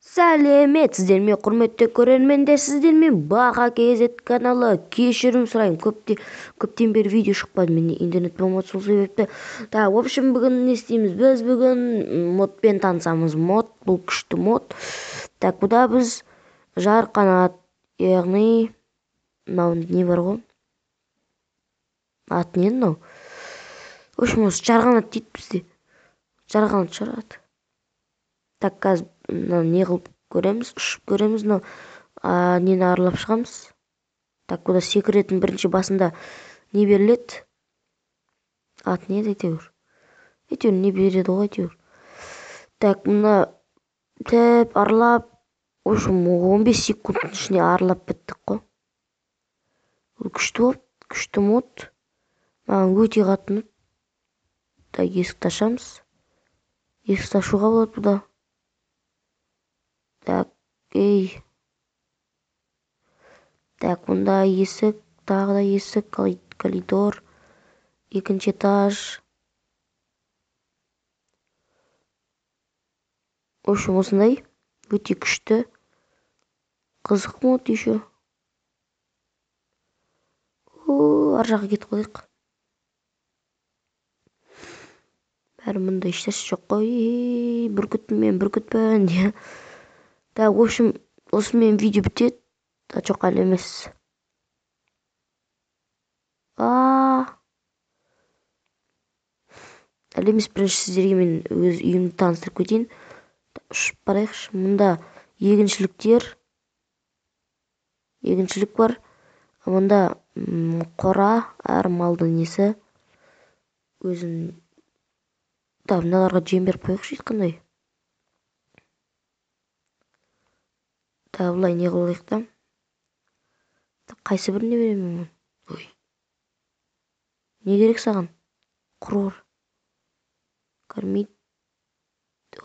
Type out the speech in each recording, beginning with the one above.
Сәлеметсіздер ме, құрметті көрермендер, сіздермен Баха KZ каналы. Кешірім сұраймын, көптен бері видео шықпады, менде интернет болмады, сол себепті. Так, в общем, бүгін не істейміз? Біз бүгін модпен танысамыз. Мод, бұл күшті мод. Так, бұда біз жарқанат, яғни мынау не бар ғой? Аты не мынау? В общем, осы жарқанат дейді бізде. Жарқанат шығар аты. Так, қазір мынау не қылып көреміз, ұшып көреміз, мынау нені аралап шығамыз. Так, бұда секіретін бірінші басында не беріледі? Аты не еді әйтеуір? Әйтеуір не береді ғой әйтеуір. Так, мына тіп аралап, в общем, 15 секундтың ішінде аралап біттік қой. Бұл күшті болып, күшті мод. Маған өте қатты ұнады. Так, есікті ашамыз. Есікті ашуға болады бұда. Так, ей. Так, мұнда есік, тағы да есік, коридор, екінші этаж. В общем, осындай өте күшті, қызық мод еще. О, ар жаққа кетіп қалайық. Бәрі мұнда ешнәрсе жоқ қой. Ей, бүркітпін мен, бүркітпін. Так, в общем, осымен видео бітеді. А, жоқ, әлі емес. Әлі емес, бірінші сіздерге мен өз үйімді таныстырып кетейін. Ұшып барайықшы. Мұнда егіншілік бар. Мұнда қора, әр малдың несі. Өзін. Так, мыналарға жем беріп қояйықшы ешқандай. Так, былай не қылайық та? Так, қайсы біріне беремін мен? Ой. Не керек саған? Құрғыр. Кормить.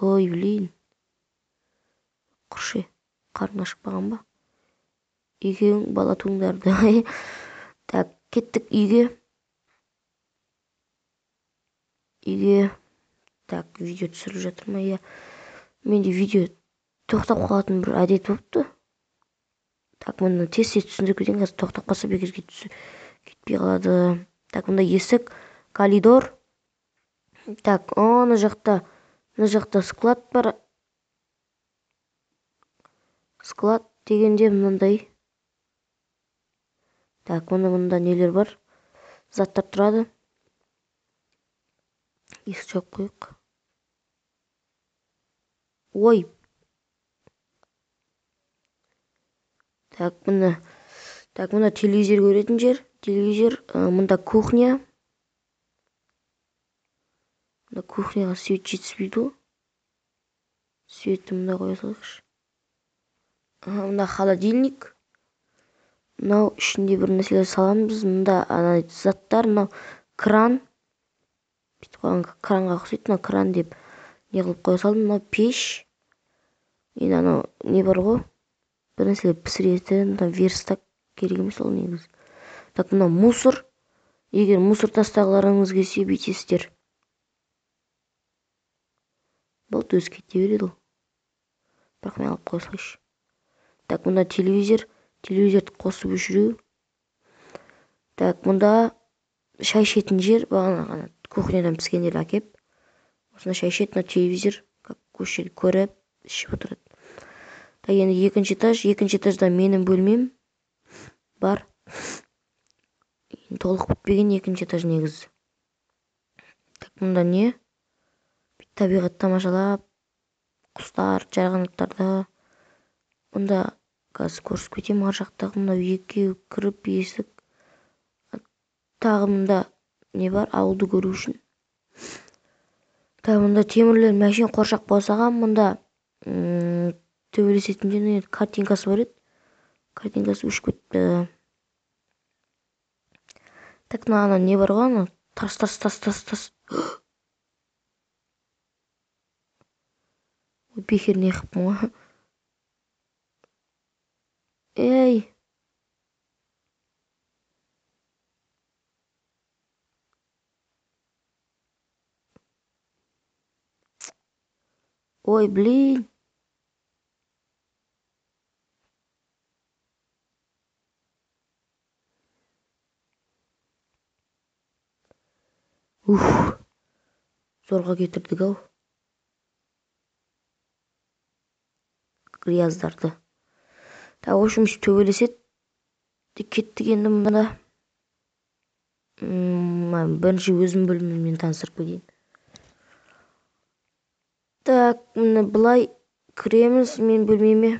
Ой, блин. Құршы. Қарның ашып қалған ба? Екеуің бала туыңдарды. Так, кеттік үйге. Үйге. Так, видео түсіріліп жатыр ма? Иә. Менде видео тоқтап қалатын бір әдет болыпты. Так, мұны тез-тез түсіндіріп кетейін, қазір тоқтап қалса бекерге кетпей қалады. Так, мұнда есік, коридор. Так, ана жақта, мына жақта склад бар. Склад дегенде мынандай. Так, мұнда нелер бар? Заттар тұрады. Есік жауып қояйық. Ой. Так, мына. Так, мына телевизор көретін жер. Телевизор, мында кухня. Мында кухняға свет жетіспейді ғой. Светті мында қоя салайықшы. Аха, мында холодильник. Мынау ішінде бір нәрселер саламыз. Мында ана заттар, мынау кран. Бүйтіп қойған кранға ұқсайды. Мынау кран деп не қылып қоя салдым. Мынау пеш. Енді анау не бар ғой? Бір нәрселер пісіретін, мына верстак керек емес ол негізі. Так, мынау мусор. Егер мусор тастағыларыңыз келсе, бүйтесіздер. Болды, өзі кете береді ол. Бірақ мен алып қоя салайыншы. Так, мында телевизор. Телевизорды қосып өшіру. Так, мында шай ішетін жер. Бағана ғана кухнядан піскендерді әкеп. Осында шай ішеді, мына телевизор, как осы жерде көріп, ішіп отырады. Так, енді екінші этаж. Екінші этажда менің бөлмем бар. Енді толық бітпеген екінші этаж негізі. Так, мұнда не? Табиғат тамашалап, құстар, жарғанаттарды. Мұнда қазір көрсетіп кетемін, ар жақтағы мынау екеуі кіріп есік. Тағы мұнда не бар? Ауылды көру үшін. Так, мұнда темірлер мәшин қоршақ босаған. Мұнда, төбелесетін жерде картинкасы бар еді. Картинкасы өшіп кетті. Так, мына ана не бар ғой ана? Тас, тас, тас, тас, тас. Ой, бекер не қыппын ғой. Ей. Ой, блин. Уф, зорға кетірдік ау гряздарды. Так, в общем, төбелеседі. Кеттік енді мында. Бірінші өзім бөлмеммен таныстырып кетейін. Так, міне былай кіреміз мен бөлмеме.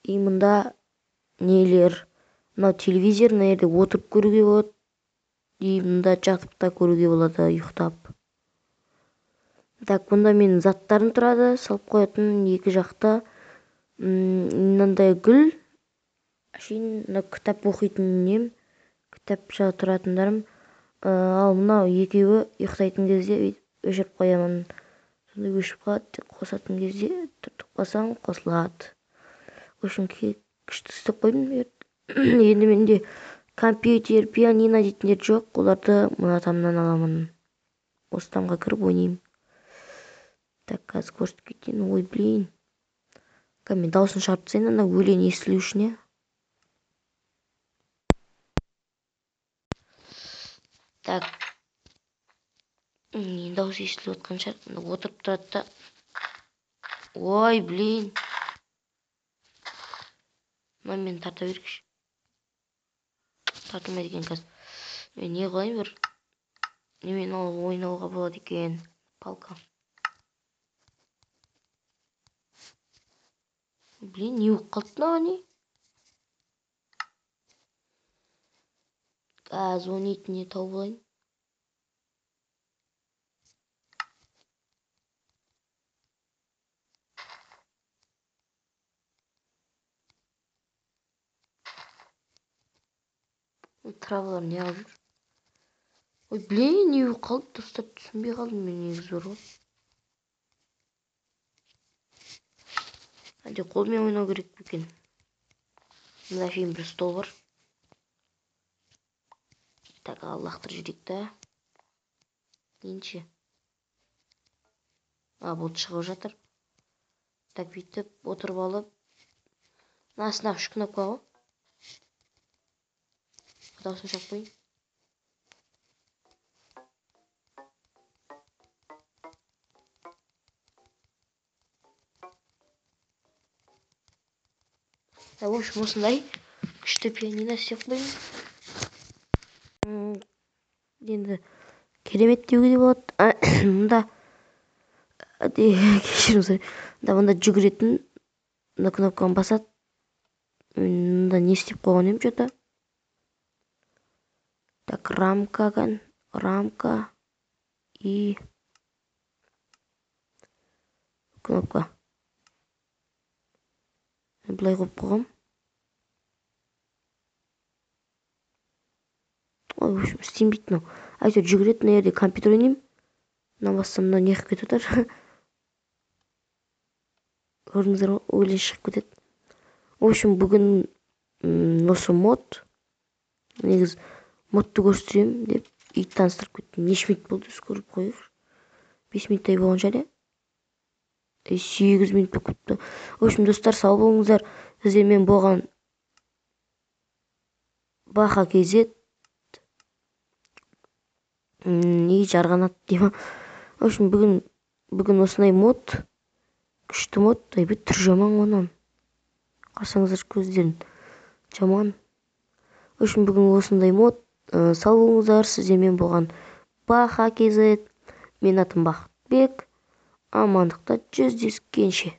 И мында нелер? Мынау телевизор, мына жерде отырып көруге болады. И мында жатып та көруге болады, ұйықтап. Так, бұнда менің заттарым тұрады, салып қоятын екі жақта. Мынандай гүл, әшейін мына кітап оқитын нем, кітап тұратындарым. Ал мынау екеуі ұйықтайтын кезде өйтіп өшіріп қоямын. Сонда өшіп қалады, қосатын кезде түртіп қалсаң қосылады. В общем, күшті істеп қойдым. Енді менде компьютер, пианино дейтіндер жоқ, оларды мына тамнан аламын. Осы тамға кіріп ойнаймын. Так, қазір көрсетіп кетейін. Ой, блин. Мен дауысын шығарып тастайын, ана өлең естілу үшін, иә. Так. Енді дауыс естіліп отқан шығар. Мына отырып тұрады да. Ой, блин. Мына мені тарта бергіш. Тартылмайды екен қазір. Мен не қылайын бір? Немен ойнауға болады екен? Палка. Блин, не болып қалды мынау не? Қазір ойнайтын не тауып алайын. Травалар не алып жүр? Ой, блин, не болып қалды, достар, түсінбей қалдым мен негізі бар ғой. Әлде қолмен ойнау керек пе екен? Мына әшейін бір стол бар. Так, ал лақтырып жіберейік та. Енді. А, бұл шығып жатыр. Так, бүйтіп отырып алып. Мына астындағы үш кнопка ғой. Дауысын шығарып қояйын. В общем, осындай күшті пианино істеп қойдым. Енді керемет деуге де болады. Мында кешірім сұраймын. Мында жүгіретін мына кнопканы басады. Мында не істеп қойған едім что-то. Так, рамка, рамка и кнопка. Былай қойып қойғам. Ой, в общем, істенбейді мынау. Әйтеуір жүгіреді, мына жерде компьютер ойнаймын. Мына бассам мынау не қылып кетіп жатыр. Көрдіңіздер ғой, өлең шығып кетеді. В общем, бүгін осы мод. Негізі модты көрсетемін деп үй таныстырып кеттім. Неше минут болды, өзі көріп қояйық. 5 минуттай болған шығар, иә? 8 минут болып кетті. В общем, достар, сау болыңыздар. Сіздермен болған Баха KZ. И жарғанат деймін. В общем, бүгін осындай мод. Күшті мод. Айбе, түр жаман оның. Қарасаңыздар көздерін. Жаман. В общем, бүгін осындай мод. Сау болыңыздар. Сіздермен болған Баха KZ. Мен атым Бақытбек. Амандықта жүздескенше.